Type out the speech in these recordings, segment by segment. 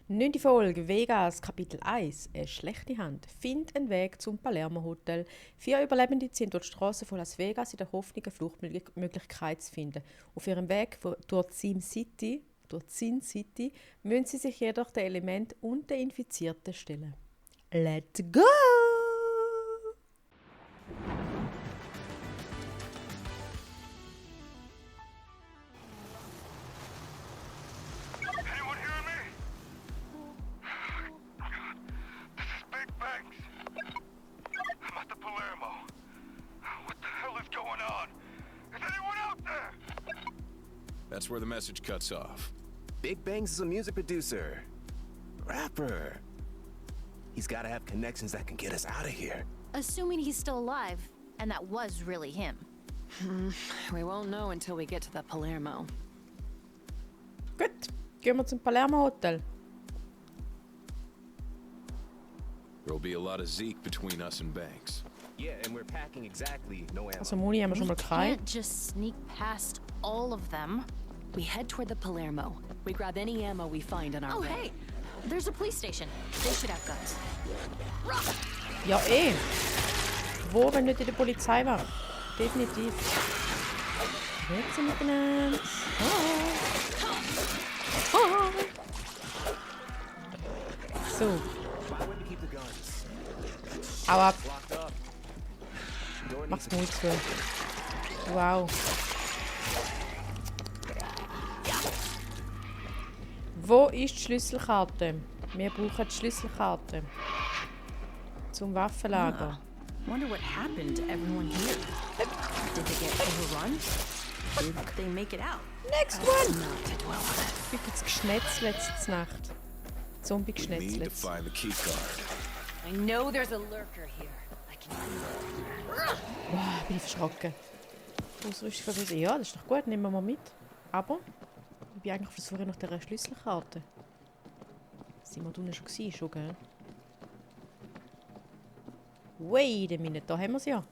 9. Folge, Vegas, Kapitel 1, eine schlechte Hand. Find einen Weg zum Palermo Hotel. 4 Überlebende ziehen durch die Straßen von Las Vegas in der Hoffnung, eine Fluchtmöglichkeit zu finden. Auf ihrem Weg durch Sin City, müssen sie sich jedoch den Element und den Infizierten stellen. Let's go! That's where the message cuts off. Big Bangs is a music producer. Rapper. He's gotta have connections that can get us out of here. Assuming he's still alive, and that was really him. We won't know until we get to the Palermo. Gut, gehen wir zum Palermo Hotel. There'll be a lot of Zeke between us and Banks. Yeah, and we're packing exactly no ammo. Also Moni haben wir schon mal Can't gekriegt. just sneak past all of them. We head toward the Palermo. We grab any ammo we find on our Oh, way. hey! There's a police station. They should have guns. Ja, eh. Wo, wenn nicht in der Polizei war? Definitiv. Jetzt sind wir miteinander. So. Why would we keep the guns? Hau ab. Locked up. Door Mach's needs Mut zu. Wow. Wo ist die Schlüsselkarte? Wir brauchen die Schlüsselkarte. Zum Waffenlager. Wonder what happened to everyone here. Did they get overrun? Did they make it out? Next one! Not to dwell on it. Ich bin jetzt geschnetzelt letzte Nacht. We need to Zombie-geschnetzelt. find the key card. I know there's a lurker here. I can Wow, bin ich verschrocken. Ausrüstung für uns. Ja, das ist doch gut, nehmen wir mal mit. Aber ich bin eigentlich auf der Suche nach dieser Schlüsselkarte. Sind wir drinnen schon gewesen, schon, gell? Wait a minute, da haben wir sie ja.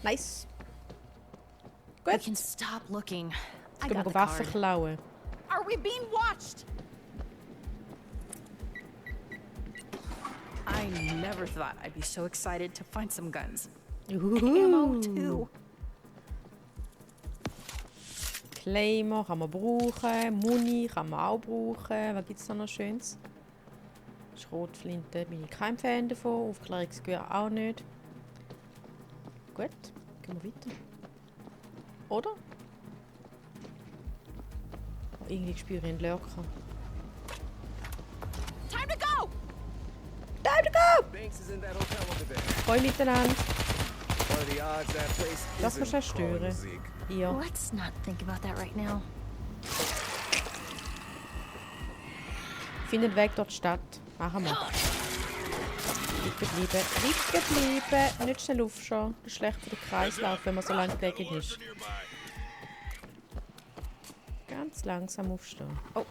Nice. We Gut, can stop looking. jetzt I gehen got wir the Waffen card. klauen. Are we being watched? I never thought I'd be so excited to find some guns. Ammo too. Claymore kann man brauchen, Muni kann man auch brauchen. Was gibt es da noch Schönes? Schrotflinte bin ich kein Fan davon, Aufklärungsgewehr auch nicht. Gut, gehen wir weiter. Oder? Oh, irgendwie spüre ich einen Lurker. Time to go! Time to go! Banks is in that hotel over there. Hoi miteinander. What are the odds that place Das isn't kannst du crawling zerstören. with Zeke? Ja. Let's not think about that right now. Finden einen Weg durch die Stadt. Machen wir. Liegen bleiben. Nicht schnell aufschauen. Das ist schlecht für den Kreislauf, wenn man so lange gelegen ist. Ganz langsam aufstehen. Oh,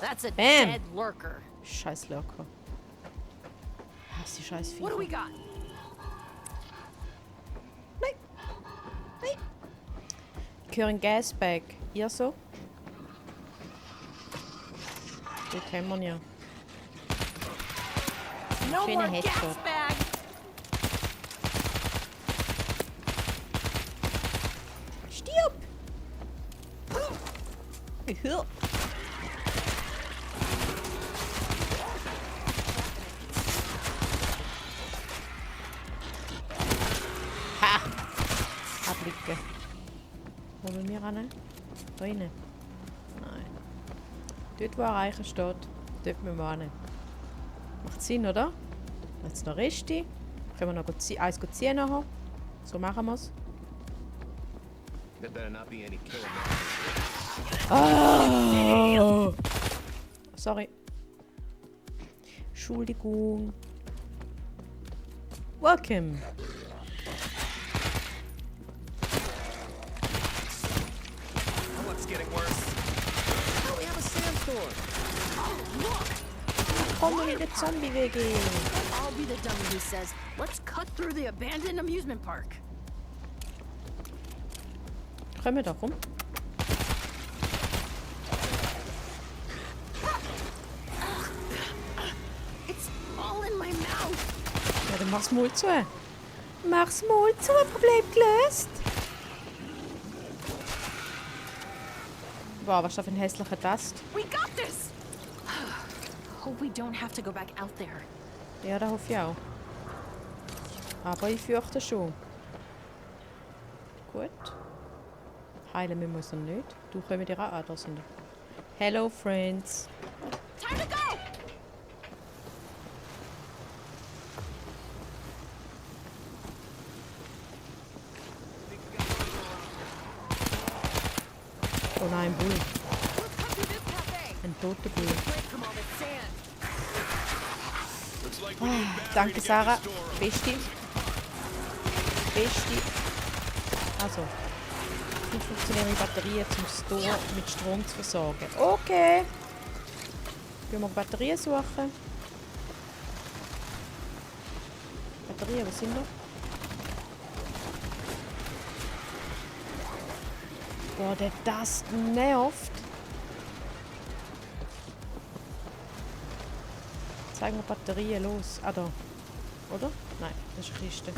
That's a Bam. dead lurker. scheiß Lurker. Was die scheiß What do we Viecher. got? Nein. Nein. Ich höre ein Gasbag. Ihr so? Dort haben wir ihn ja. No Schöner more gas Headshot. bag! Stirb! Ich höre. Ha! Abblicken. Wo wollen wir ran? Da rein? Nein. Dort, wo erreichen steht, dort müssen wir ran. Macht Sinn, oder? Jetzt noch Reste. Können wir noch eins ziehen nachher? So machen wir es. There better not be any killer. Oh. Sorry. Entschuldigung. Welcome. Oh, it's getting worse. Oh, we have a sandstorm. Komm in den Zombie-WG. I'll be the dummy who says, let's cut through the abandoned amusement park. Kommen wir da rum? Mach's Maul zu. Mach's Maul zu, Problem gelöst. Wow, was ist das für ein hässlicher Tast? We got this! Hope we don't have to go back out there. Ja, das hoffe ich auch. Aber ich fürchte schon. Gut. Heilen müssen wir uns noch nicht. Du kommst dir auch an, da sind wir. Hello, friends. Time to go! Oh nein, ein Bull. Let's come to this cafe. Ein toter Bull. Break from all the sand. Looks like we need battery Danke, to get Sarah. the store. Besti. Besti. Also. Wie funktionieren die Batterien, um das Store mit Strom zu versorgen? Okay. Gehen wir Batterien suchen. Batterien, wo sind wir? Boah, der Dust nervt. Zeigen wir Batterien los. Ah, da. Oder? Nein, das ist eine Kiste.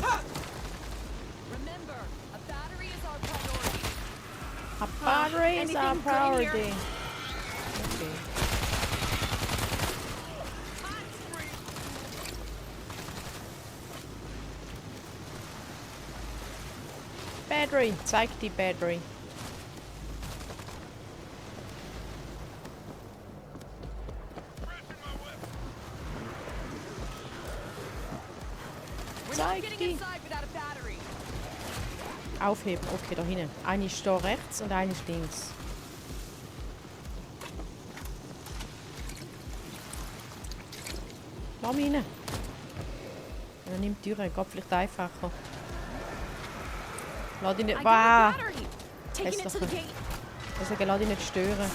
Remember, a battery is our priority. A battery is our anything good priority. here? Okay. Battery. Zeig die Battery. We're not Zeig getting die. inside without a battery. Aufheben. Okay, da hinten. Eine ist da rechts und eine ist links. Lass mich rein. Und dann nimmt die Tür. Geht vielleicht einfacher. Lass dich I nicht... got a Wow! battery! Taking it to the Hässliche. gate. Also, lass dich nicht stören.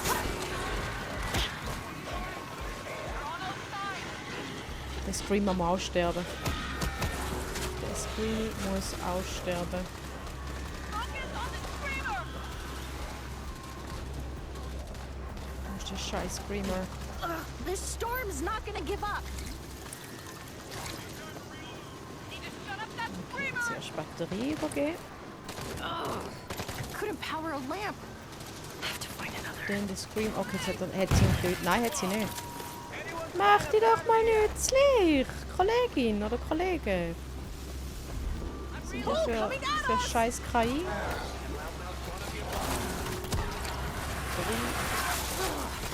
Der Screamer muss aussterben. Der Screamer muss aussterben. Wo ist der scheiß Screamer? Ugh, this storm's not gonna give up. Zuerst Batterie übergeben. Couldn't power a lamp. Have to find another. Dann der Scream. Okay, jetzt hat sie ihn getötet. Nein, hat sie nicht. Mach die doch mal nützlich! Kollegin oder Kollege. Was sind das für scheiß KI?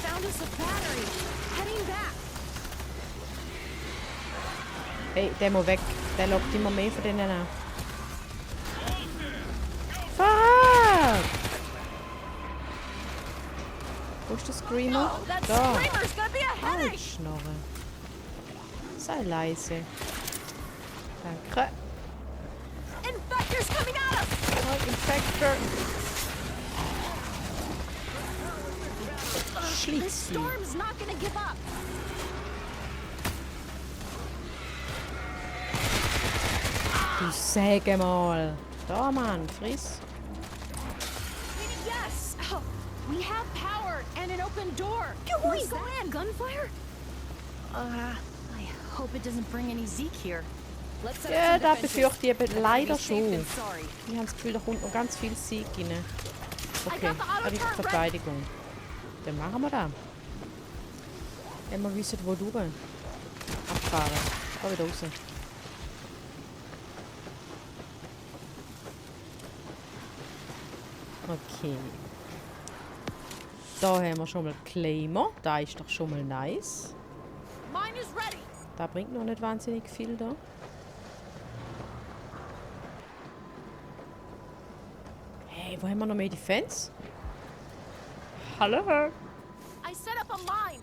Found us a battery. Heading back. Ey, der muss weg. Der lockt immer mehr von denen an. Fuck! Wo ist der Screamer? That Da. screamer's gonna be a headache. Halt, Schnorre. Sei leise. Danke. Infector's coming at us. Oh, Infector. This Schlitz sie. storm's not gonna give up. Du säge mal. Da, Mann, friss. Yes. Oh, we have power and an open door. What's that? Gunfire? I hope it doesn't bring any Zeke here. Let's set Ja, up da some defenses. befürchte ich eben leider Be safe schon. than sorry. Ich habe das Gefühl, da kommt noch ganz viel Sieg rein. Okay, got the auto habe ich turret ready. Verteidigung. Dann machen wir das. Wenn wir wissen, wo durch. Abfahren. Da wieder raus. Okay. Da haben wir schon mal Claimer. Da ist doch schon mal nice. Mine is ready. Da bringt noch nicht wahnsinnig viel da. Hey, wo haben wir noch mehr Defense? Hallo? I set up a mine.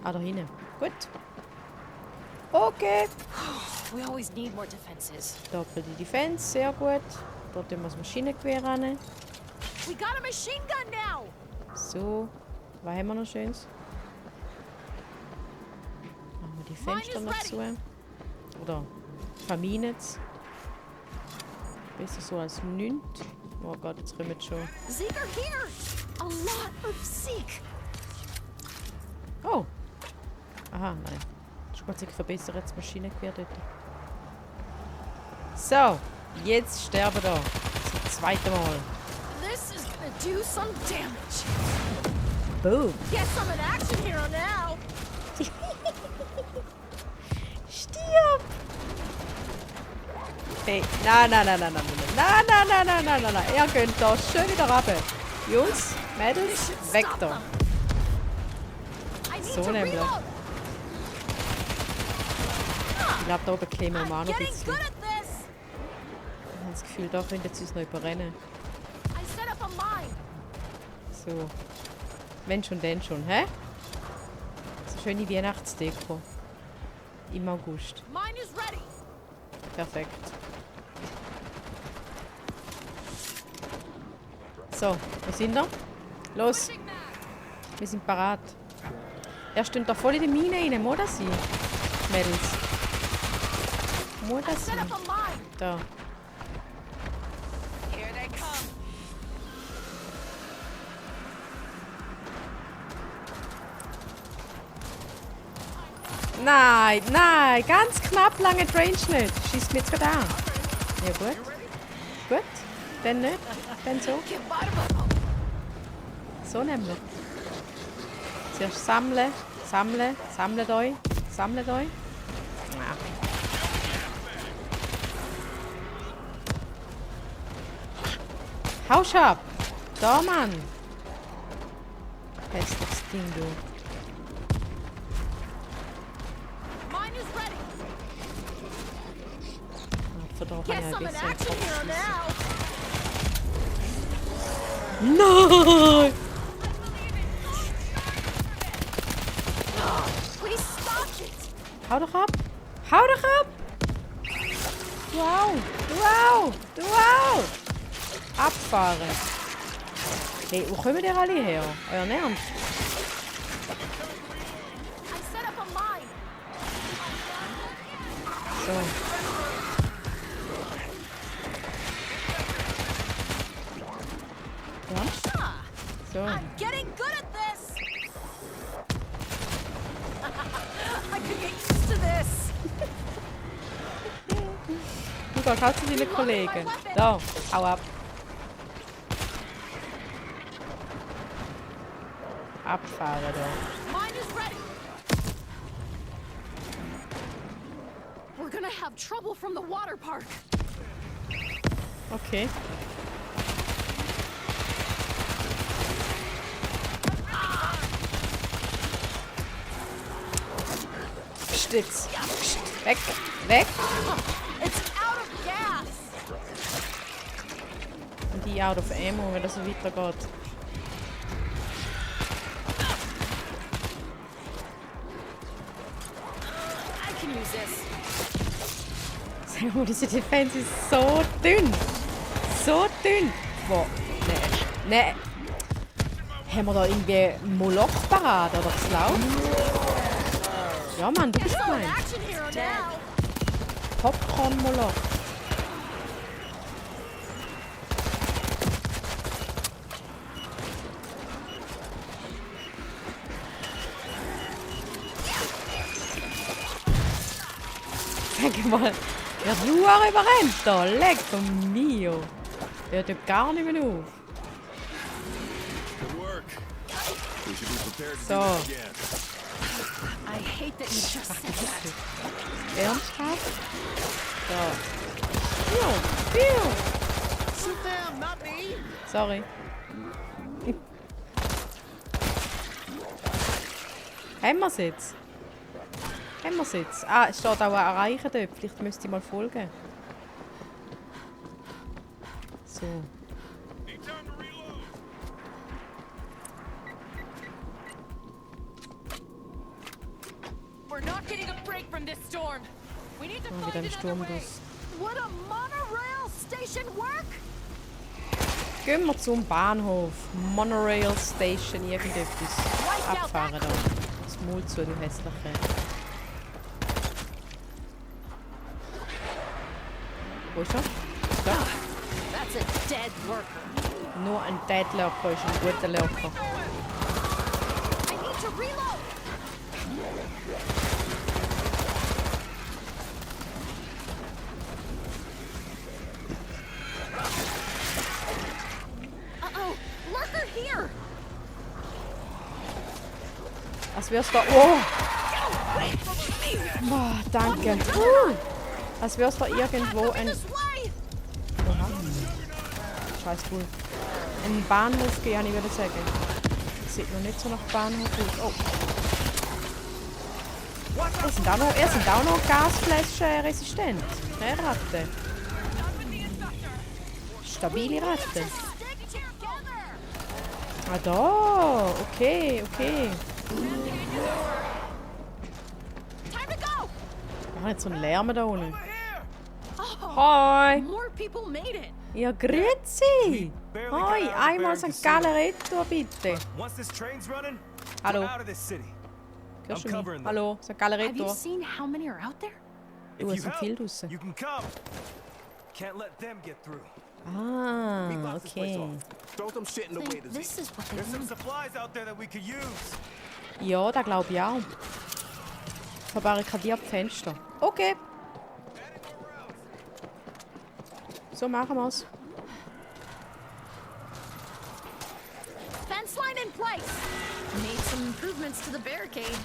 Ah, da hinten. Gut. Okay. We always need more defenses. Doppelte Defense, sehr gut. Dort tun wir das Maschinengewehr ran. We got a machine gun now. So. Was haben wir noch Schönes? Machen wir die Fenster noch zu. Oder verminen es. Besser so als nichts. Oh Gott, jetzt kommen wir schon. Zeke are here. A lot of Zeke. Oh! Aha, nein. Ist Gott sei Dank verbessert das Maschinengewehr dort. So, jetzt sterben da. Zum zweiten Mal. This is gonna do some damage. Boom. Guess I'm an action hero now. Stirb! Hey, nein. Ihr könnt da schön wieder runter. Jungs, Mädels, weg da. I need So to nämlich. reload. Ich glaube, da oben kämen wir auch noch ein Getting bisschen. good at this. Ich habe das Gefühl, da könnten sie uns noch überrennen. I set up a mine. So. Wenn schon, denn schon, hä? So schöne Weihnachtsdeko. Im August. Mine is ready. Perfekt. So, wo sind wir? Los! Wir sind parat. Er steht da voll in die Mine rein, muss das sein? Mädels. Muss I das set sein? up a mine. Da. Here they come. Nein, ganz knapp lange Range nicht. Schießt mir jetzt gerade an. Ja gut. Gut. Dann nicht. Dann so. Get bottom up. So nämlich. Zuerst sammeln. Sammelt euch. Ja. Hausch ab! Da, Mann! Hässliches Ding, du. Mine is ready. Verdammt, Guess kann ich I'm ein an bisschen action hero Nein! now. Please stop it. Hau doch ab! Hau doch ab! Du au! Abfahren! Hey, wo kommen die alle her? Euer Ernst? I set up a mine. So. Ernst? So. I'm getting good at this. I could get used to this. Du da kannst du deine Kollegen. Da, hau ab. Abfahren da. Mine is ready. We're gonna have trouble from the water park. Okay. Psst, jetzt. Psst, weg. It's out of gas. Und die out of ammo, wenn das so weitergeht. I can use this. Sag mal, diese Defense ist so dünn. So dünn. Boah, nee. Haben wir da irgendwie Moloch parat oder geslaut? Ja, Mann, du bist I'm an gemeint. action hero now. Popcorn-Moloch. Sag mal, wer du auch überrennt da? Lecco mio. Hört ja gar nicht mehr auf. Good work. We should be prepared to So. do this again. I hate that you just said that. Ernsthaft? So. Piu. Shoot them, not me! Sorry. Haben wir es jetzt? Ah, es steht auch erreichen dort. Vielleicht müsste ich mal folgen. So. We're not getting a break from this storm. We need to Oh, find wieder ein another Sturm way. draus. Would a monorail station work? Gehen wir zum Bahnhof. Monorail Station, irgendetwas. Abfahren da. Das Maul zu, du hässliche. Wo ist er? Da. That's a dead worker. Nur ein Dead-Lurker ist ein guter Lurker. I need to reload. Als wär's da... Oh! Boah, danke. Als wär's da irgendwo ein... Scheiß cool. Ein Bahnhof gehen, ich würde sagen. Das sieht noch nicht so nach Bahnhof aus. Oh. Es sind auch noch Gasflaschen resistent. Keine Ratten. Stabile Ratten. Ah, da. Okay, okay. Ah, nicht so ein Lärm da unten. Hoi. More people made it. Ja, grüezi. Hoi, einmal St. Gallen Retour, bitte. Once this train's running, Hallo. we're out of this city. Hörst du I'm mich? covering them. Hallo, St. Gallen Have you Retour. seen how many are out there? Du, If es you sind viele help, draussen. you can come. Can't let them get through. Ah, Lock this place okay. off. Throw some shit in the way Think to this is what they There's some want. supplies out there that we could use. Ja, das glaube ich auch. Verbarrikadiert die Fenster. Okay. So machen wir's. Fence line in place. Made some improvements to the barricade.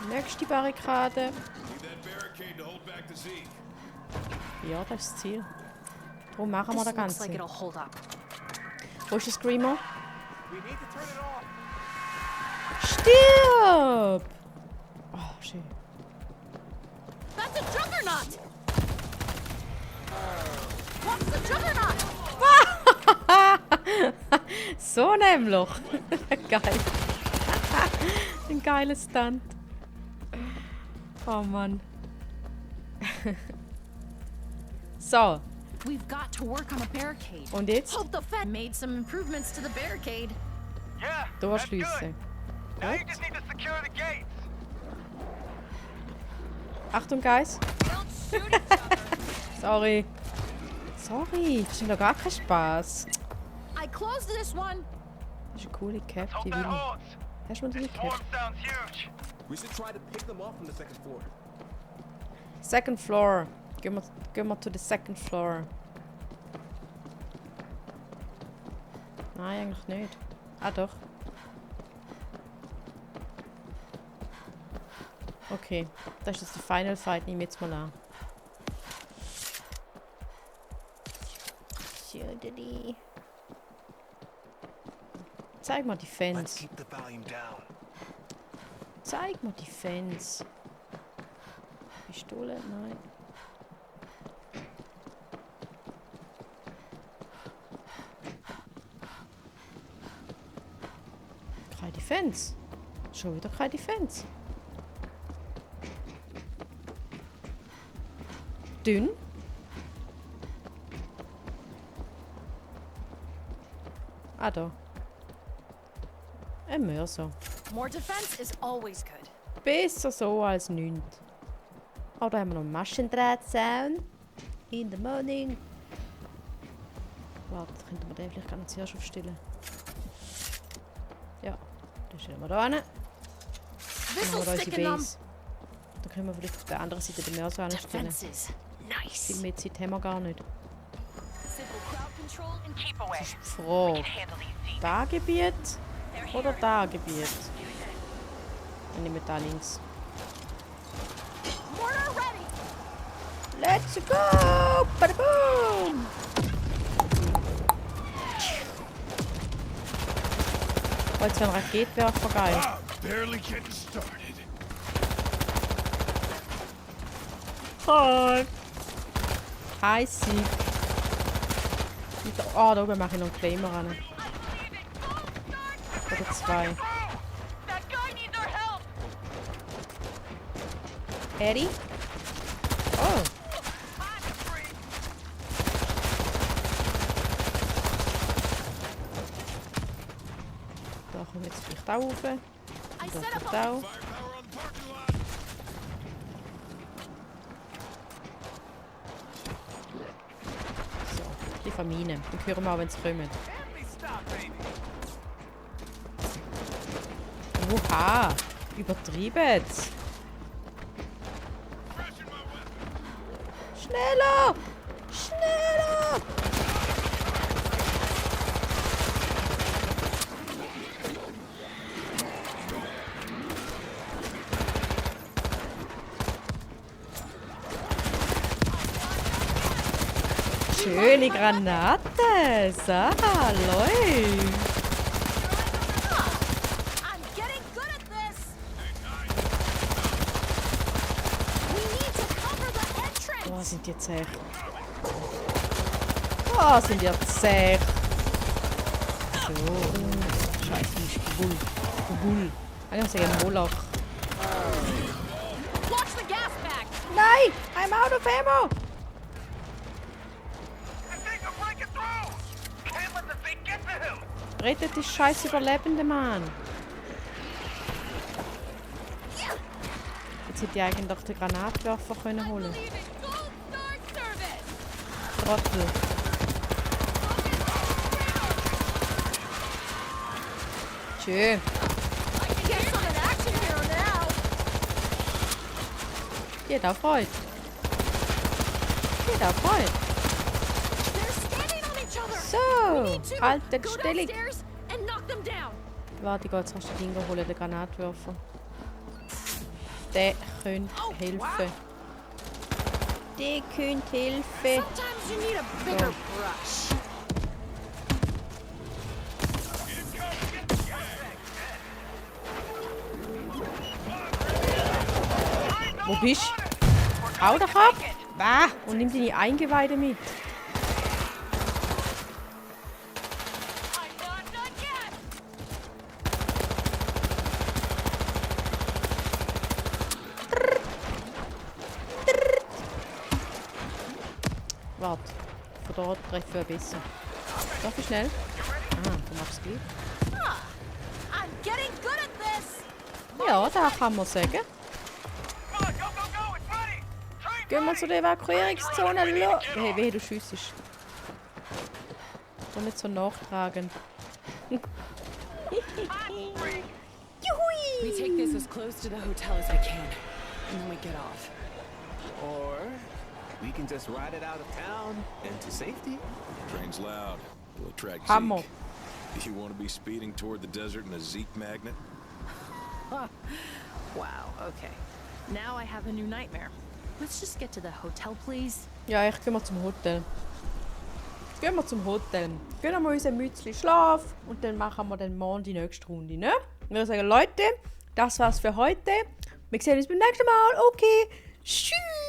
Nächste Barrikade. Need that barricade to hold back the Zeke. Ja, das ist das Ziel. Darum machen wir This das looks Ganze. like it'll hold up. Wo ist der Screamer? We need to turn it off. Stirb! Oh, schön. That's a juggernaut. What's the juggernaut? So nämlich. Geil. Ein geiler Stunt. Oh Mann. So, We've got to work on a barricade. und jetzt? Hope the Fed made some improvements to the barricade. Yeah, Durchschliessen. now you just need to secure the gates. Achtung, Guys. Don't shoot each other. Sorry. Sorry, das ist doch gar kein Spaß. I closed this one. Das ist eine coole Cap, Hope die that will ich. holds. Hast du mal die This swarm Cap? sounds huge. We should try to pick them off from the second floor. Second floor. Gehen wir to the second floor. Nein, eigentlich nicht. Ah, doch. Okay, das ist jetzt der Final Fight. Nehmen wir jetzt mal an. Zeig mal die Let's Fans. keep the volume down. Zeig mal die Fans. Pistole? Nein. Keine Defense. Schon wieder keine Defense. Dünn. Ah, da. Ein Mörser. More defense is always good. Besser so als nichts. Oh, da haben wir noch einen Maschendrahtzaun. In the morning. Warte, könnten wir den vielleicht gar nicht zuerst aufstellen. Ja, den stellen wir da hin. Dann This'll haben wir stick unsere in them. Base. Dann können wir vielleicht auf der anderen Seite den Mörser anstellen. Defenses. Viel Nice. mehr Zeit haben wir gar nicht. Simple crowd control and Keep away. Das ist die Frage. Handle these Zeke. Da Gebiet oder da Gebiet? Dann nehmen wir da links. Mortar ready. Let's go! Badaboom! Oh, jetzt wäre ein Raketenwerfer geil. Ah, barely getting started. Hi! Hi, Sieg. Oh, da oben mache ich noch einen Claimer ran. Oder zwei. That guy needs our help. Eddie? Oh, I'm free. da kommen wir jetzt vielleicht auch rauf. I Da set up kommt a auch. Firepower on the parking lot. So, die Famine. Dann hören wir auch, wenn sie kommen. Family stop, baby. Oha! Übertrieben! Crashing my weapon. Schneller! Schneller! Schöne Granate. Sarah, läuft. I'm getting good at this. We need to cover the entrance. Oh, sind die zäh. Oh, sind die zäh. So. Scheiße, nicht Bull. Bull. Ich muss sagen Moloch. Watch the gas pack. Nein! I'm out of ammo! The thing will break it through! Can't let the thing get to him! Rettet die scheiß Überlebende, Mann! Jetzt hätte ich eigentlich den Granatwerfer können holen. Gold Star Service. Trottel. Schön. Get some action here now. Geht auch Freude. Geht auch Freude. They're standing on each other. So, alte Go Stellung. downstairs and knock them down. Warte, ich gehe jetzt rasch den Dinger holen, den Granatwerfer. Der könnte helfen. Der könnte helfen. Sometimes you need a bigger brush. Wo bist du? Hau doch ab! Bah! Und nimm deine Eingeweide mit. I'm not done yet! Warte. Von dort treffen wir besser. Darf ich schnell? Ah, du machst gut. I'm getting good at this. Ja, das kann man sagen. Come on, go, go, go! It's ready! Train Gehen wir zu der Evakuierungszone. Hey, wehe, du schiessest. Doch nicht so nachtragend. We take this as close to the hotel as we can, and then we get off. Or we can just ride it out of town and to safety. Train's loud. Will attract Hammer. Zeke. You want to be speeding toward the desert in a Zeke magnet? Wow, okay. Now I have a new nightmare. Let's just get to the hotel, please. Ja, ich gehe mal zum Hotel. Gehen wir zum Hotel. Gehen wir unseren Mützli Schlaf und dann machen wir dann morgen die nächste Runde, ne? Ich würde sagen, Leute, das war's für heute. Wir sehen uns beim nächsten Mal. Okay, tschüss!